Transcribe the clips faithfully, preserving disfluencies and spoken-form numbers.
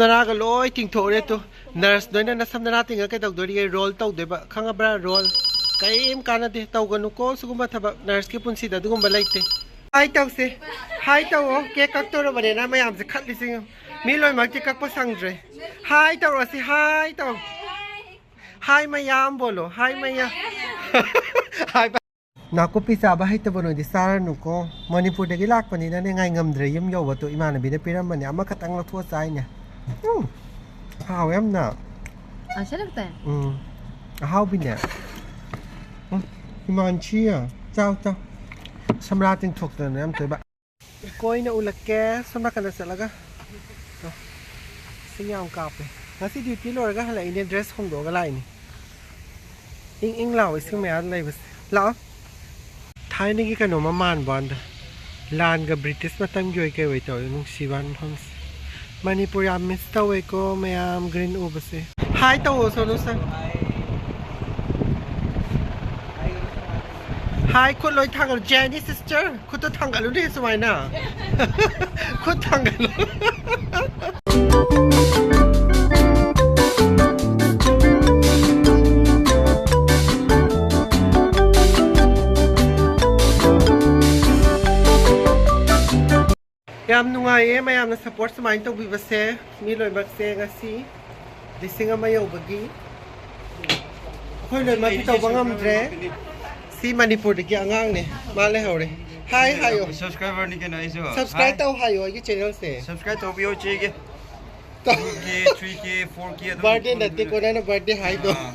ꯅꯔꯥꯒ ꯂꯣꯏ ꯇꯤꯡꯊꯣꯛꯎꯔꯦ two. Nurse ꯅꯣꯏꯅ ꯅꯁꯝ ꯅꯔꯥ ꯇꯤꯡꯉ ꯀꯩꯗꯧꯗꯣꯔꯤꯒꯦ? Role ꯇꯧꯗꯣꯏꯕ, ꯈꯪꯉꯕ꯭ꯔꯥ? ꯔꯣꯜ꯫ ꯀꯩꯝ ꯀꯥꯟꯅꯗꯦ, ꯇꯧꯒꯅꯨꯀꯣ ꯁꯤꯒꯨꯝꯕ ꯊꯕꯛ꯫ ꯅꯔꯁꯀꯤ ꯄꯨꯟꯁꯤꯗ ꯑꯗꯨꯒꯨꯝꯕ ꯂꯩꯇꯦ꯫ ꯍꯥꯏ ꯇꯧꯁꯦ, ꯍꯥꯏ ꯇꯧꯑꯣ꯫ ꯀꯦꯛ ꯀꯛꯇꯧꯔꯕꯅꯤꯅ ꯃꯌꯥꯝꯁꯦ ꯈꯠꯂꯤꯁꯤ ꯌꯦꯡꯉꯨ꯫ ꯃꯤ ꯂꯣꯏꯅꯃꯛꯇꯤ ꯀꯛꯄ ꯁꯪꯗ꯭ꯔꯦ꯫ ꯍꯥꯏ ꯇꯧꯔꯁꯤ, ꯍꯥꯏ ꯇꯧ꯫ ꯍꯥꯏ ꯃꯌꯥꯝ ꯕꯣꯂꯣ, ꯍꯥꯏ ꯃꯌꯥꯝ꯫ ꯍꯥꯏ ꯕ-, ꯅꯥꯀꯨꯞꯄꯤ ꯆꯥꯕ ꯍꯩꯇꯕ ꯅꯣꯏꯗꯤ ꯆꯥꯔꯅꯨꯀꯣ꯫ ꯃꯅꯤꯄꯨꯔꯗꯒꯤ ꯂꯥꯛꯄꯅꯤꯅꯅꯦ ꯉꯥꯏ ꯉꯝꯗ꯭ꯔꯦ꯫ ꯌꯨꯝ ꯌꯧꯕꯗꯣ ꯏꯃꯥꯟꯅꯕꯤꯅ ꯄꯤꯔꯝꯕꯅꯦ, ꯑꯃꯈꯛꯇꯪ ꯂꯧꯊꯣꯛꯑ ꯆꯥꯏꯅꯦ꯫ ꯎꯝ, ꯍꯥꯎꯋꯦ ꯌꯥꯝꯅ꯫ अच्छा लगता है। ꯎꯝ, ꯑꯍꯥꯎꯕꯤꯅꯦ꯫ ꯎꯝ, ꯏꯃꯥꯟꯁꯤ, ꯆꯥꯎ ꯆꯥꯎ꯫ ꯁꯝꯂꯥ ꯇꯤꯡꯊꯣꯛꯇꯅ ꯌꯥꯝ ꯇꯣꯏꯕ꯫ ꯀꯣꯏꯅ ꯎꯠꯂꯛꯀꯦ ꯁꯣꯝ ꯅꯥꯀꯟꯗ ꯆꯠꯂꯒ꯫ ꯇꯣ, ꯏꯁꯤꯡ ꯌꯥꯝ ꯀꯥꯞꯄꯦ꯫ ꯉꯁꯤ ꯗ꯭ꯌꯨꯇꯤ ꯂꯣꯏꯔꯒ ꯍꯜꯂꯛꯏꯅꯦ, ꯗ꯭ꯔꯦꯁ ꯍꯣꯡꯗꯣꯛꯑꯒ ꯂꯥꯛꯏꯅꯦ꯫ ꯏꯪ ꯏꯪ ꯂꯥꯎ ꯏꯁꯤꯡ ꯃꯌꯥꯗ ꯂꯩꯕꯁꯦ꯫ ꯂꯥꯛꯑꯣ꯫ ꯊꯥꯏꯅꯒꯤ ꯀꯩꯅꯣꯝꯃ ꯃꯥꯟꯕ ꯋꯥꯅꯤꯗ꯫ ꯂꯥꯟꯒ ꯕ꯭ꯔꯤꯇꯤꯁ ꯃꯇꯝꯒꯤ ꯑꯣꯏ ꯀꯩ ꯑꯣꯏ ꯇꯧꯋꯦ, ꯅꯨꯡꯁꯤꯕ ꯋꯥꯅꯤ ꯃꯐꯝꯁꯦ꯫ ꯃꯅꯤꯄꯨꯔ ꯌꯥꯝ ꯃꯤꯁ ꯇꯧꯋꯦꯀꯣ ꯃꯌꯥꯝ ꯒ꯭ꯔꯤꯟ ꯎꯕꯁꯦ꯫ ꯍꯥꯏ ꯇꯧꯑꯣ ꯁꯣꯅꯨ ꯁꯔ꯫ ꯍꯥꯏ ꯈꯨꯠ ꯂꯣꯏ ꯊꯥꯡꯒꯠꯂꯨ꯫ ꯖꯦꯅꯤ ꯁꯤꯁꯇꯔ, ꯈꯨꯠꯇꯣ ꯊꯥꯡꯒꯠꯂꯨꯅꯦ ꯁꯨꯃꯥꯏꯅ꯫ ꯈꯨꯠ ꯊꯥꯡꯒꯠꯂꯨ꯫ ꯌꯥꯝ ꯅꯨꯡꯉꯥꯏꯌꯦ ꯃꯌꯥꯝꯅ ꯁꯞꯄꯣꯔꯠ ꯁꯨꯃꯥꯏꯅ ꯇꯧꯕꯤꯕꯁꯦ꯫ ꯃꯤ ꯂꯣꯏꯅꯃꯛꯁꯦ ꯉꯁꯤ ꯂꯤꯁꯤꯡ ꯑꯃ ꯌꯧꯕꯒꯤ ꯑꯩꯈꯣꯏ ꯂꯣꯏꯅꯃꯛꯇꯤ ꯇꯧꯕ ꯉꯝꯗ꯭ꯔꯦ꯫ ꯁꯤ ꯃꯅꯤꯄꯨꯔꯗꯒꯤ ꯑꯉꯥꯡꯅꯦ, ꯃꯥ ꯂꯩꯍꯧꯔꯦ꯫ ꯍꯥꯏ ꯍꯥꯏꯌꯣ꯫ ꯁꯕꯁꯀ꯭ꯔꯥꯏꯕꯔꯅꯤ ꯀꯩꯅꯣ ꯑꯩꯁꯨ꯫ ꯁꯕꯁꯀ꯭ꯔꯥꯏꯕ ꯇꯧ ꯍꯥꯏꯌꯣ ꯑꯩꯒꯤ ꯆꯦꯅꯦꯜꯁꯦ꯫ ꯁꯕꯁꯀ꯭ꯔꯥꯏꯕ ꯇꯧꯕꯤꯌꯣ ꯏꯆꯦꯒꯤ꯫ ꯇꯧ-, ꯇꯨ ꯀꯦ, ꯊ꯭ꯔꯤ ꯀꯦ, ꯐꯣꯔ ꯀꯦ ꯑꯗꯨꯝ ꯕꯥꯔꯗꯦ ꯅꯠꯇꯦꯀꯣ ꯅꯪꯅ ꯕꯥꯔꯗꯦ ꯍꯥꯏꯗꯣ꯫ ꯑꯥ꯫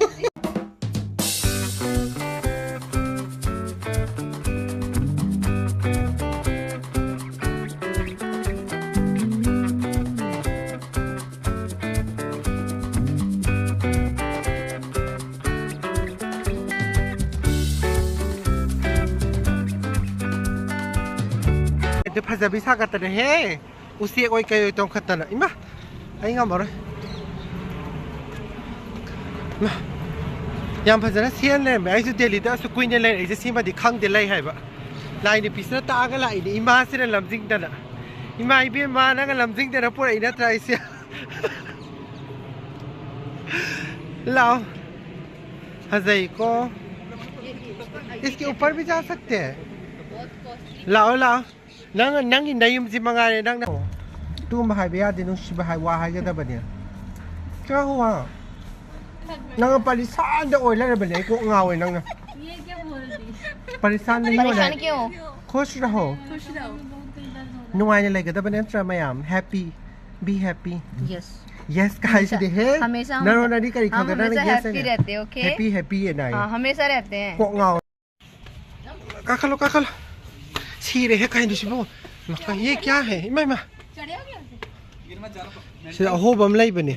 ꯑꯗꯨ ꯐꯖꯕꯤ ꯁꯥꯒꯠꯇꯅꯍꯦ꯫ ꯎꯆꯦꯛ ꯑꯣꯏ ꯀꯩ ꯑꯣꯏ ꯇꯣꯡꯈꯠꯇꯅ꯫ ꯏꯃꯥ, ꯑꯩ ꯉꯝꯃꯔꯣꯏ꯫ ꯏꯃꯥ, ꯌꯥꯝ ꯐꯖꯅ ꯁꯦꯝ ꯂꯩꯔꯝꯃꯦ꯫ ꯑꯩꯁꯨ ꯗꯦꯜꯂꯤꯗ ꯑꯁꯨꯛ ꯀꯨꯏꯅ ꯂꯩꯔꯛꯏꯁꯦ ꯁꯤꯃꯗꯤ ꯈꯪꯗꯦ ꯂꯩ ꯍꯥꯏꯕ꯫ ꯂꯥꯏ ꯅꯨꯄꯤꯁꯤꯅ ꯇꯥꯛꯑꯒ ꯂꯥꯛꯏꯅꯦ ꯏꯃꯥꯁꯤꯅ ꯂꯝꯖꯤꯡꯗꯅ꯫ ꯏꯃꯥ ꯏꯕꯦꯝꯃ ꯅꯪꯅ ꯂꯝꯖꯤꯡꯗꯅ ꯄꯨꯔꯛꯏ ꯅꯠꯇ꯭ꯔꯥ ꯑꯩꯁꯦ? लाओ, हजई को इसके ऊपर भी जा सकते हैं। लाओ, लाओ। ꯅꯪ, ꯅꯪꯒꯤ ꯅꯌꯨꯝꯁꯤ ꯃꯉꯥꯏꯔꯦ ꯅꯪꯅ꯫ ꯑꯗꯨꯒꯨꯝꯕ ꯍꯥꯏꯕ ꯌꯥꯗꯦ, ꯅꯨꯡꯁꯤꯕ ꯍꯥꯏ, ꯋꯥ ꯍꯥꯏꯒꯗꯕꯅꯦ꯫ ꯀꯌꯥ ꯋꯥ? ꯅꯪ ꯄꯔꯤꯁꯥꯟꯗ ꯑꯣꯏ ꯂꯩꯔꯕꯅꯦ, ꯑꯩ ꯀꯣꯛ ꯉꯥꯎꯋꯦ ꯅꯪꯅ꯫ ये क्या बोल दी? ꯄꯔꯤꯁꯥꯟꯗ ꯑꯣꯏ ꯂꯩꯔꯦ꯫ ꯄꯔꯤꯁꯥꯟ ꯀꯌꯣ? खुश रहो। खुश रहो। ꯅꯨꯡꯉꯥꯏꯅ ꯂꯩꯒꯗꯕ ꯅꯠꯇ꯭ꯔꯥ ꯃꯌꯥꯝ? Happy, be happy꯫ Yes꯫ Yes ꯀꯥꯏꯁꯤꯗꯤ ꯍꯦ꯫ ꯍꯃꯦꯁꯥ ꯅꯔꯣ ꯅꯔꯤ ꯀꯔꯤ ꯈꯪꯗ ꯅꯪ yes ꯍꯥꯏꯅ? ꯍꯦꯄꯤ ꯍꯦꯄꯤ ꯑꯅ ꯍꯥꯏ꯫ ꯍꯃꯦꯁꯥ ꯔꯍꯇꯦ ꯍꯦ꯫ ꯀꯣꯛ ꯉꯥꯎ꯫ ꯀꯥꯈꯠꯂꯣ, ꯀꯥꯈꯠꯂꯣ꯫ ꯁꯤꯔꯦꯍꯦ, ꯀꯩꯅꯣ ꯁꯤꯕꯣ? ꯃꯈꯥ, ꯌꯦ ꯀꯌꯥ ꯍꯦ? ꯏꯃꯥ, ꯏꯃꯥ꯫ ꯁꯤꯗ ꯑꯍꯣꯕ ꯑꯃ ꯂꯩꯕꯅꯦ꯫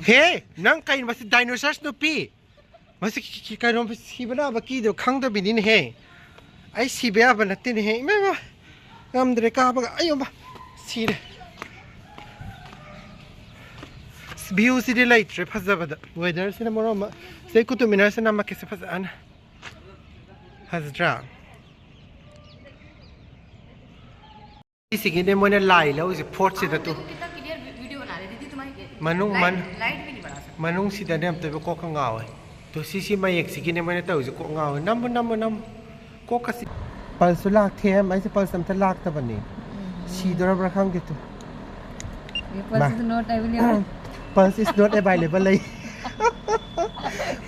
ꯍꯦ, ꯅꯪ ꯀꯩꯅꯣ ꯃꯁꯤ dinosaurs ꯅꯨꯄꯤ? ꯃꯁꯤ ꯀꯤ-, ꯀꯤ-, ꯀꯩꯅꯣ ꯁꯤꯕ ꯅꯥꯕ ꯀꯤꯗꯣ ꯈꯪꯗꯕꯤꯅꯤꯅꯦꯍꯦ꯫ ꯑꯩ ꯁꯤꯕ ꯌꯥꯕ ꯅꯠꯇꯦꯅꯦꯍꯦ꯫ ꯏꯃꯥ, ꯏꯃꯥ꯫ ꯉꯝꯗ꯭ꯔꯦ ꯀꯥꯕꯒ꯫ ꯑꯩ ꯌꯣꯟꯕ ꯁꯤꯔꯦ꯫ View ꯁꯤꯗꯤ ꯂꯩꯇ꯭ꯔꯦ ꯐꯖꯕꯗ꯫ Weather ꯁꯤꯅ ꯃꯔꯣꯟ ꯑꯃ꯫ ꯁꯤꯗꯩ ꯀꯨꯇꯨꯕ ꯃꯤꯅꯔꯁꯤ ꯅꯝꯃꯛꯀꯦꯁꯦ ꯐꯖꯅ꯫ ꯐꯖꯗ꯭ꯔꯥ? ꯁꯤꯒꯤꯅꯦ ꯃꯣꯏꯅ ꯂꯥꯏ ꯂꯧꯔꯤꯁꯦ, ꯐꯣꯔꯠꯁꯤꯗ ꯇꯨ꯫ कितना क्लियर वीडियो बना रहे दीदी तुम्हारी। ꯃꯅꯨꯡ, लाइट, ꯃꯟ-, लाइट भी नहीं बढ़ा सकते। ꯃꯅꯨꯡꯁꯤꯗꯅꯦ ꯑꯝꯇꯣꯏꯕ ꯀꯣꯛꯀ ꯉꯥꯎꯋꯦ꯫ ꯇꯨ ꯁꯤ, ꯁꯤ ꯃꯌꯦꯛꯁꯤꯒꯤꯅꯦ ꯃꯣꯏꯅ ꯇꯧꯔꯤꯁꯦ, ꯀꯣꯛ ꯉꯥꯎꯋꯦ꯫ ꯅꯝꯃꯨ, ꯅꯝꯃꯨ, ꯅꯝꯃꯨ꯫ ꯀꯣꯛꯀꯁꯤ꯫ Pulse ꯁꯨ ꯂꯥꯛꯇꯦ, ꯑꯩꯁꯦ pulse ꯑꯝꯇ ꯂꯥꯛꯇꯕꯅꯤ꯫ ꯎꯝ꯫ ꯁꯤꯗꯣꯔꯕ꯭ꯔꯥ ꯈꯪꯗꯦ ꯇꯨ꯫ Your pulse ꯃꯥ꯫ Is not available꯫ Pulse is not available ꯂꯩ꯫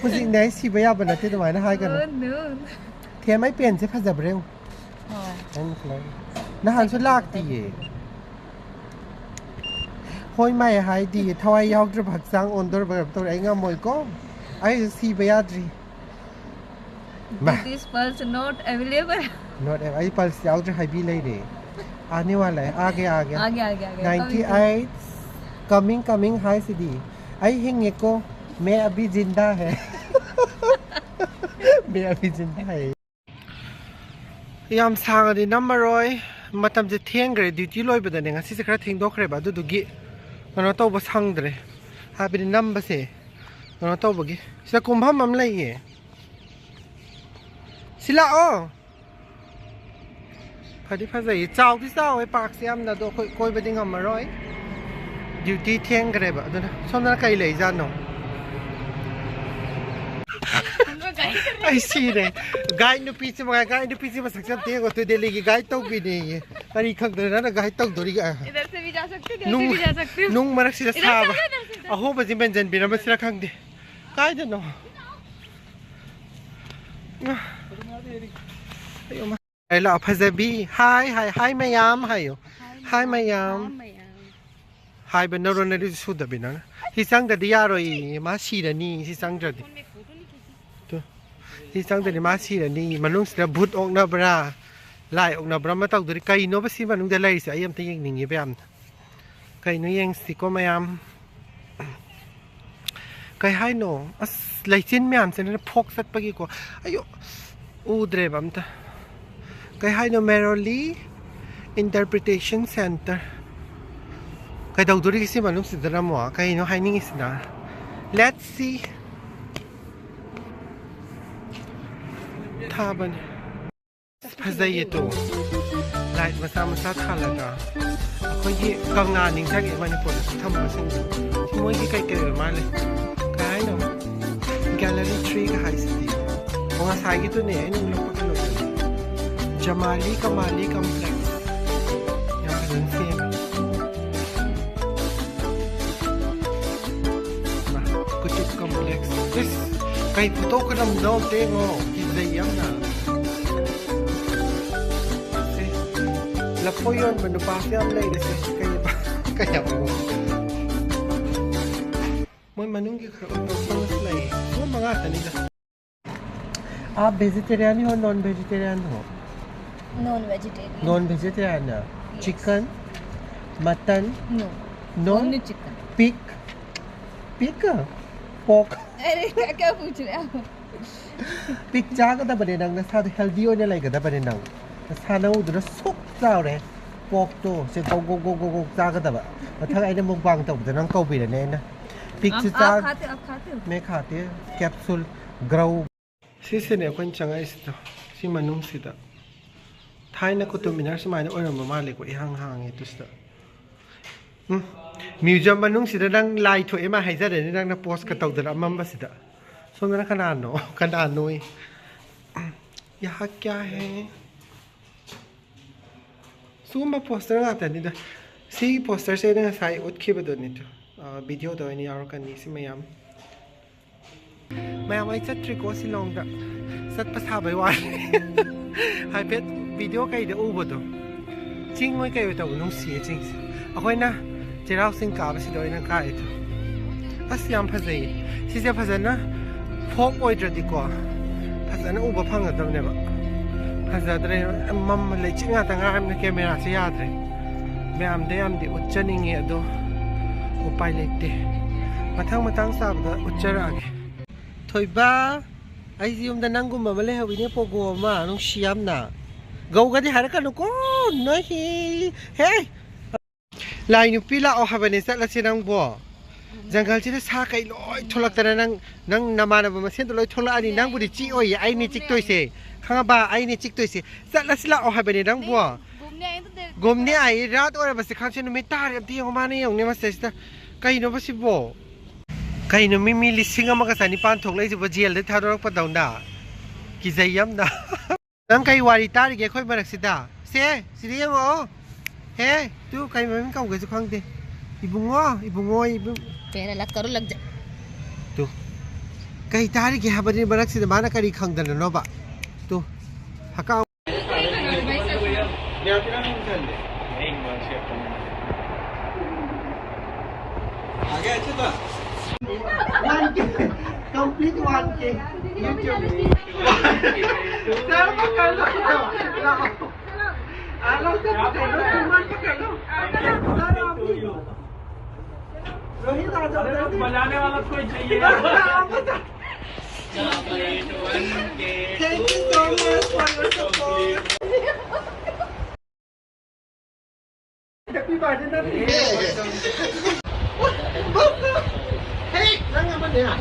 ꯍꯧꯖꯤꯛꯅꯦ ꯑꯩ ꯁꯤꯕ ꯌꯥꯕ ꯅꯠꯇꯦ ꯑꯗꯨꯃꯥꯏꯅ ꯍꯥꯏꯒꯅꯨ꯫ Oh, no꯫ ꯊꯦꯝ ꯑꯩ ꯄꯦꯟꯁꯦ ꯐꯖꯕ꯭ꯔꯥ ꯌꯦꯡꯉꯨ꯫ ꯍꯣꯏ꯫ ꯑꯩꯅ ꯈꯜꯂꯦ꯫ ꯅꯍꯥꯟꯁꯨ ꯂꯥꯛꯇꯤꯌꯦ꯫ ꯍꯣꯏ ꯃꯥꯏ ꯍꯥꯏꯗꯤ ꯊꯋꯥꯏ ꯌꯥꯎꯗ꯭ꯔꯕ ꯍꯛꯆꯥꯡ ꯑꯣꯟꯗꯣꯔꯕ ꯀꯩꯅꯣꯝ ꯇꯧꯔꯦ꯫ ꯑꯩ ꯉꯝꯃꯣꯏꯀꯣ꯫ ꯑꯩ ꯁꯤꯕ ꯌꯥꯗ꯭ꯔꯤ꯫ ꯃꯥ꯫ This is pulse not available꯫ Not available꯫ ꯑꯩ pulse ꯌꯥꯎꯗ꯭ꯔꯦ ꯍꯥꯏꯕꯤ ꯂꯩꯔꯦ꯫ आने वाला है, आगे, आगे। आगे, आगे, आगे। Ninety eight। Coming, coming ꯍꯥꯏꯁꯤꯗꯤ꯫ ꯑꯩ ꯍꯤꯡꯉꯦꯀꯣ꯫ मैं अभी जिंदा है। मैं अभी जिंदा है꯫ ꯌꯥꯝ ꯁꯥꯡꯉꯗꯤ ꯅꯝꯃꯔꯣꯏ꯫ ꯃꯇꯝꯁꯦ ꯊꯦꯡꯈ꯭ꯔꯦ, duty ꯂꯣꯏꯕꯗꯅꯦ꯫ ꯉꯁꯤꯁꯦ ꯈꯔ ꯊꯦꯡꯗꯣꯛꯈ꯭ꯔꯦꯕ, ꯑꯗꯨꯗꯨꯒꯤ ꯀꯩꯅꯣ ꯇꯧꯕ ꯁꯪꯗ꯭ꯔꯦ꯫ ꯍꯥꯏꯕꯗꯤ ꯅꯝꯕꯁꯦ ꯀꯩꯅꯣ ꯇꯧꯕꯒꯤ꯫ ꯁꯤꯗ ꯀꯨꯝꯐꯝ ꯑꯃ ꯂꯩꯌꯦ꯫ ꯁꯤ ꯂꯥꯛꯑꯣ꯫ ꯐꯗꯤ ꯐꯖꯩꯌꯦ꯫ ꯆꯥꯎꯗꯤ ꯆꯥꯎꯋꯦ park ꯁꯦ ꯌꯥꯝꯅ, ꯑꯗꯣ ꯑꯩꯈꯣꯏ ꯀꯣꯏꯕꯗꯤ ꯉꯝꯃꯔꯣꯏ꯫ ꯗ꯭ꯌꯨꯇꯤ ꯊꯦꯡꯈ꯭ꯔꯦꯕ, ꯑꯗꯨꯅ ꯁꯣꯝꯗꯅ ꯀꯩ ꯂꯩꯖꯥꯠꯅꯣ? ꯑꯩ ꯁꯤꯔꯦ꯫ ꯒꯥꯏꯗ ꯅꯨꯄꯤꯁꯤ ꯃꯉꯥꯏ, ꯒꯥꯏꯗ ꯅꯨꯄꯤꯁꯤ ꯃꯁꯛꯁꯦ ꯑꯝꯇ ꯌꯦꯡꯉꯣ꯫ ꯇꯨ ꯗꯦꯜꯂꯤꯒꯤ ꯒꯥꯏꯗ ꯇꯧꯕꯤꯅꯦꯌꯦ꯫ ꯀꯔꯤ ꯈꯪꯗꯅ ꯅꯪꯅ ꯒꯥꯏꯗ ꯇꯧꯗꯣꯔꯤꯒꯦ? ꯏꯗꯔ ꯁꯦ ꯚꯤ ꯖꯥ ꯁꯛꯇꯦ, ꯎꯗꯔ ꯅꯨꯡ, ꯁꯦ ꯚꯤ ꯖꯥ ꯁꯛꯇꯦ꯫ ꯅꯨꯡ ꯃꯔꯛꯁꯤꯗ ꯏꯗꯔ ꯁꯥꯕ ꯆꯠꯂꯣ, ꯏꯗꯔ ꯁꯦ ꯚꯤ ꯖꯥ ꯁꯛꯇꯦ꯫ ꯑꯍꯣꯕꯁꯤ ꯃꯦꯟꯁꯤꯟꯕꯤꯔꯝꯕꯁꯤꯔ ꯈꯪꯗꯦ꯫ ꯀꯥꯏꯗꯅꯣ? ꯑꯌꯣ, ꯃꯥ꯫ ꯑꯩ ꯂꯥꯛꯑꯣ, ꯐꯖꯕꯤ꯫ ꯍꯥꯏ, ꯍꯥꯏ, ꯍꯥꯏ ꯃꯌꯥꯝ ꯍꯥꯏꯌꯣ꯫ ꯍꯥꯏ ꯃꯌꯥꯝ꯫ ꯍꯥꯏꯕ ꯅꯔꯣꯟ ꯅꯔꯤꯁꯨ ꯁꯨꯗꯕꯤ ꯅꯪꯅ꯫ ꯁꯤ ꯆꯪꯗ꯭ꯔꯗꯤ ꯌꯥꯔꯣꯏꯌꯦ, ꯃꯥ ꯁꯤꯔꯅꯤ ꯁꯤ ꯆꯪꯗ꯭ꯔꯗꯤ꯫ ꯇꯨ, ꯁꯤ ꯆꯪꯗ꯭ꯔꯗꯤ ꯃꯥ ꯁꯤꯔꯅꯤ꯫ ꯃꯅꯨꯡꯁꯤꯗ ꯚꯨꯠ ꯑꯣꯛꯅꯕ꯭ꯔꯥ, ꯂꯥꯏ ꯑꯣꯛꯅꯕ꯭ꯔꯥ ꯑꯃ ꯇꯧꯗꯣꯔꯤ꯫ ꯀꯩꯅꯣꯕ ꯁꯤ ꯃꯅꯨꯡꯗ ꯂꯩꯔꯤꯁꯦ? ꯑꯩ ꯑꯝꯇ ꯌꯦꯡꯅꯤꯡꯉꯤꯕ ꯌꯥꯝꯅ꯫ ꯀꯩꯅꯣ ꯌꯦꯡꯁꯤꯀꯣ ꯃꯌꯥꯝ꯫ ꯀꯩ ꯍꯥꯏꯅꯣ? ꯑꯁ, ꯂꯩꯆꯤꯟ ꯃꯌꯥꯝꯁꯤꯅ ꯐꯣꯛ ꯆꯠꯄꯒꯤꯀꯣ꯫ ꯑꯌꯣ, ꯎꯗ꯭ꯔꯦꯕ ꯑꯝꯇ꯫ ꯀꯩ ꯍꯥꯏꯅꯣ? ꯃꯦꯔꯣꯂꯤ ꯏꯟꯇꯔꯄ꯭ꯔꯤꯇꯦꯁꯟ ꯁꯦꯟꯇꯔ꯫ ꯀꯩꯗꯧꯗꯣꯔꯤꯒꯦ ꯁꯤ ꯃꯅꯨꯡꯁꯤꯗꯅ ꯑꯃꯨꯛ? ꯀꯩꯅꯣ ꯍꯥꯏꯅꯤꯡꯉꯤꯁꯤꯅ? Let's see꯫ ꯊꯥꯕꯅꯤ꯫ ꯐꯖꯩꯌꯦ ꯇꯣ꯫ ꯂꯥꯏꯠ ꯃꯆꯥ ꯃꯆꯥ ꯊꯥꯜꯂꯒ꯫ ꯑꯩꯈꯣꯏꯒꯤ ꯀꯪꯂꯥ ꯅꯤꯡꯁꯤꯡꯉꯦ ꯃꯅꯤꯄꯨꯔꯗꯁꯨ ꯊꯝꯕꯁꯤꯡꯗꯣ꯫ ꯁꯤ ꯃꯣꯏꯒꯤ ꯀꯩ ꯀꯩ ꯑꯣꯏ ꯃꯥꯜꯂꯦ? ꯀꯩ ꯍꯥꯏꯅꯣ? ꯒꯦꯂꯔꯤ ꯊ꯭ꯔꯤꯒ ꯍꯥꯏꯁꯤꯗꯤ꯫ ꯑꯣ, ꯉꯁꯥꯏꯒꯤꯗꯨꯅꯦ ꯑꯩꯅ ꯎꯠꯂꯛꯄ ꯀꯩꯅꯣꯗꯨꯅꯦ꯫ ꯖꯃꯥꯂꯤ ꯀꯃꯥꯂꯤ ꯀꯝꯄ꯭ꯂꯦꯛꯁ꯫ ꯌꯥꯝ ꯐꯖꯅ ꯁꯦꯝꯃꯦ꯫ ꯀꯨꯇꯨꯕ ꯀꯝꯄ꯭ꯂꯦꯛꯁ꯫ ꯏꯁ, ꯀꯩ ꯐꯣꯇꯣ ꯈꯨꯅꯝꯅꯣ ꯑꯝꯇ ꯌꯦꯡꯉꯣ꯫ ꯀꯤꯖꯩ ꯌꯥꯝꯅ꯫ ꯁꯦ, ꯂꯐꯣꯏ ꯌꯣꯟꯕ ꯅꯨꯄꯥꯁꯦ ꯌꯥꯝ ꯂꯩꯔꯦꯁꯦ꯫ ꯀꯩ ꯍꯥꯏꯕ? ꯀꯩ ꯍꯥꯏꯕ? ꯃꯣꯏ ꯃꯅꯨꯡꯒꯤ ꯈꯔ ꯑꯣꯏꯕ ꯐꯪꯉꯁꯨ ꯂꯩꯌꯦ꯫ ꯁꯤꯒꯨꯝꯕ ꯉꯥꯛꯇꯅꯤꯗ꯫ आप वेजिटेरियन हो, नॉन वेजिटेरियन हो? Non vegetarian. नॉन वेजिटेरियन है। Yes. Chicken, mutton? No. No? Only chicken. Pig? Pig? Pork? अरे, क्या, क्या पूछ रहे हैं आप? ꯄꯤꯛ ꯆꯥꯒꯗꯕꯅꯦ ꯅꯪ, ꯅꯁꯥꯗꯣ ꯍꯦꯜꯗꯤ ꯑꯣꯏꯅ ꯂꯩꯒꯗꯕꯅꯦ ꯅꯪ꯫ ꯅꯁꯥ ꯅꯎꯗꯨꯅ ꯁꯨꯛ ꯆꯥꯎꯔꯦ꯫ ꯄꯣꯔꯛꯇꯣ ꯁꯦ ꯒꯧ ꯒꯧ ꯒꯧ ꯒꯧ ꯒꯧ ꯆꯥꯒꯗꯕ꯫ ꯃꯊꯪ ꯑꯩꯅ ꯃꯨꯛꯕꯥꯡ ꯇꯧꯕꯗ ꯅꯪ ꯀꯧꯕꯤꯔꯅꯤ ꯑꯩꯅ꯫ ꯄꯤꯛꯁꯨ आप, ꯆꯥ-, आप खाते हो, आप खाते हो? मैं खाते हैं, कैप्सूल, ग्राउ-। ꯁꯤꯁꯤꯅꯦ ꯑꯩꯈꯣꯏꯅ ꯆꯪꯉꯛꯏꯁꯤꯗꯣ, ꯁꯤ ꯃꯅꯨꯡꯁꯤꯗ꯫ ꯊꯥꯏꯅ ꯀꯨꯇꯨꯕ ꯃꯤꯅꯔ ꯁꯨꯃꯥꯏꯅ ꯑꯣꯏꯔꯝꯕ ꯃꯥꯜꯂꯦꯀꯣ, ꯏꯍꯥꯡ ꯍꯥꯡꯉꯦ ꯑꯗꯨꯁꯤꯗ꯫ ꯎꯝ, ꯃ꯭ꯌꯨꯖꯤꯌꯝ ꯃꯅꯨꯡꯁꯤꯗ ꯅꯪ ꯂꯥꯏ ꯊꯣꯛꯑꯦ ꯃꯥ ꯍꯥꯏꯖꯔꯅꯤ, ꯅꯪꯅ ꯄꯣꯁꯀ ꯇꯧꯗꯅ ꯑꯃꯝꯕꯁꯤꯗ꯫ ꯁꯣꯝꯗꯅ ꯀꯅꯥꯅꯣ? ꯀꯅꯥꯅꯣ? ꯌꯥꯍ ꯀꯌꯥ ꯍꯦ? ꯁꯤꯒꯨꯝꯕ ꯄꯣꯁꯇꯔ ꯉꯥꯛꯇꯅꯤꯗ꯫ ꯁꯤꯒꯤ ꯄꯣꯁꯇꯔꯁꯦ ꯑꯩꯅ ꯉꯁꯥꯏ ꯎꯠꯈꯤꯕꯗꯨꯅꯤꯗ꯫ ꯚꯤꯗꯤꯑꯣꯗ ꯑꯣꯏꯅ ꯌꯥꯎꯔꯛꯀꯅꯤ ꯁꯤ ꯃꯌꯥꯝ꯫ ꯃꯌꯥꯝ, ꯑꯩ ꯆꯠꯇ꯭ꯔꯤꯀꯣ ꯁꯤꯂꯣꯡꯗ꯫ ꯆꯠꯄ ꯁꯥꯕꯩ ꯋꯥꯅꯤ꯫ ꯍꯥꯏꯐꯦꯠ ꯚꯤꯗꯤꯑꯣ ꯀꯩꯗ ꯎꯕꯗꯣ꯫ ꯆꯤꯡ ꯑꯣꯏ ꯀꯩ ꯑꯣꯏ ꯇꯧꯕ ꯅꯨꯡꯁꯤꯌꯦ ꯆꯤꯡꯁꯦ꯫ ꯑꯩꯈꯣꯏꯅ ꯆꯩꯔꯥꯎ ꯆꯤꯡ ꯀꯥꯕꯁꯤꯗ ꯑꯣꯏꯅ ꯀꯥꯏꯗꯣ꯫ ꯑꯁ, ꯌꯥꯝ ꯐꯖꯩꯌꯦ꯫ ꯁꯤꯁꯦ ꯐꯖꯅ ꯐꯣꯛ ꯑꯣꯏꯗ꯭ꯔꯗꯤꯀꯣ ꯐꯖꯅ ꯎꯕ ꯐꯪꯒꯗꯕꯅꯦꯕ꯫ ꯐꯖꯗ꯭ꯔꯦ꯫ ꯃꯝꯃ ꯂꯩꯆꯤꯜ ꯉꯥꯛꯇ ꯉꯥꯏꯔꯕꯅꯤꯅ ꯀꯦꯃꯦꯔꯥꯁꯦ ꯌꯥꯗ꯭ꯔꯦ꯫ ꯃꯌꯥꯝꯗ ꯌꯥꯝꯗꯤ ꯎꯠꯆꯅꯤꯡꯉꯦ ꯑꯗꯣ ꯎꯄꯥꯏ ꯂꯩꯇꯦ꯫ ꯃꯊꯪ ꯃꯇꯥꯡ ꯆꯥꯕꯗ ꯎꯠꯆꯔꯛꯑꯒꯦ꯫ ꯊꯣꯏꯕ, ꯑꯩꯁꯦ ꯌꯨꯝꯗ ꯅꯪꯒꯨꯝꯕ ꯑꯃ ꯂꯩꯍꯧꯋꯤꯅꯦ, ꯄꯣꯒꯣ ꯑꯃ, ꯅꯨꯡꯁꯤ ꯌꯥꯝꯅ꯫ ꯒꯧꯒꯗꯤ ꯍꯥꯏꯔꯛꯀꯅꯨꯀꯣ, ꯅꯣꯏ ꯍꯤ-, ꯍꯦ! ꯂꯥꯏ ꯅꯨꯄꯤ ꯂꯥꯛꯑꯣ ꯍꯥꯏꯕꯅꯦ, ꯆꯠꯂꯁꯤ ꯅꯪꯕꯣ꯫ ꯖꯪꯒꯜꯁꯤꯗ ꯁꯥ ꯀꯩ ꯂꯣꯏ ꯊꯣꯛꯂꯛꯇꯅ ꯅꯪ, ꯅꯪ ꯅꯃꯥꯟꯅꯕ ꯃꯁꯦꯟꯗꯣ ꯂꯣꯏ ꯊꯣꯛꯂꯛꯑꯅꯤ, ꯅꯪꯕꯨꯗꯤ ꯆꯤꯛꯑꯣꯏꯌꯦ, ꯑꯩꯅꯦ ꯆꯤꯛꯇꯣꯏꯁꯦ꯫ ꯈꯪꯉꯕ? ꯑꯩꯅꯦ ꯆꯤꯛꯇꯣꯏꯁꯦ꯫ ꯆꯠꯂꯁꯤ ꯂꯥꯛꯑꯣ ꯍꯥꯏꯕꯅꯦ ꯅꯪꯕꯣ꯫ ꯒꯨꯝꯅꯦ ꯑꯩ ꯔꯥꯠ ꯑꯣꯏꯔꯕꯁꯦ ꯈꯪꯁꯦ, ꯅꯨꯃꯤꯠ ꯇꯥꯔꯦ ꯑꯝꯇ ꯌꯦꯡꯉꯣ, ꯃꯥꯅ ꯌꯦꯡꯉꯨꯅꯦ ꯃꯁꯤꯗꯩꯁꯤꯗ꯫ ꯀꯩꯅꯣꯕ ꯁꯤꯕꯣ? ꯀꯩꯅꯣ ꯃꯤ, ꯃꯤ ꯂꯤꯁꯤꯡ ꯑꯃꯒ ꯆꯅꯤꯄꯥꯟ ꯊꯣꯛꯂꯛꯏꯁꯤꯕꯣ, ꯖꯦꯜꯗ ꯊꯥꯗꯣꯔꯛꯄꯗꯧꯅ? ꯀꯤꯖꯩ ꯌꯥꯝꯅ꯫ ꯅꯪ ꯀꯩ ꯋꯥꯔꯤ ꯇꯥꯔꯤꯒꯦ ꯑꯩꯈꯣꯏ ꯃꯔꯛꯁꯤꯗ? ꯁꯦ, ꯁꯤꯗ ꯌꯦꯡꯉꯛꯑꯣ꯫ ꯍꯦ, ꯇꯨ ꯀꯩ ꯃꯃꯤꯡ ꯀꯧꯒꯦꯁꯨ ꯈꯪꯗꯦ꯫ ꯏꯕꯨꯡꯉꯣ, ꯏꯕꯨꯡꯉꯣ, ꯏꯕꯨꯡ-, ꯄꯦꯔ ꯂꯛ ꯀꯔꯨ ꯂꯛ ꯖ-, ꯇꯨ꯫ ꯀꯩ ꯇꯥꯔꯤꯒꯦ ꯍꯥꯏꯕꯅꯤ ꯃꯔꯛꯁꯤꯗ ꯃꯥꯅ ꯀꯔꯤ ꯈꯪꯗꯅꯅꯣꯕ? ꯇꯨ꯫ ꯍꯀꯥꯎ꯫ आ गया, अच्छा था। One K, complete one K. YouTube. Sir, पकड़ लो, लाओ। आलो से पकड़ लो, सुमन पकड़ लो। Sir, आप भी। रोहित, आ जाओ, अरे, जल्दी। बजाने वाला कोई चाहिए। आप बता। Thank you so much for your support. Happy birthday, Natalie. Hey, lang naman yan.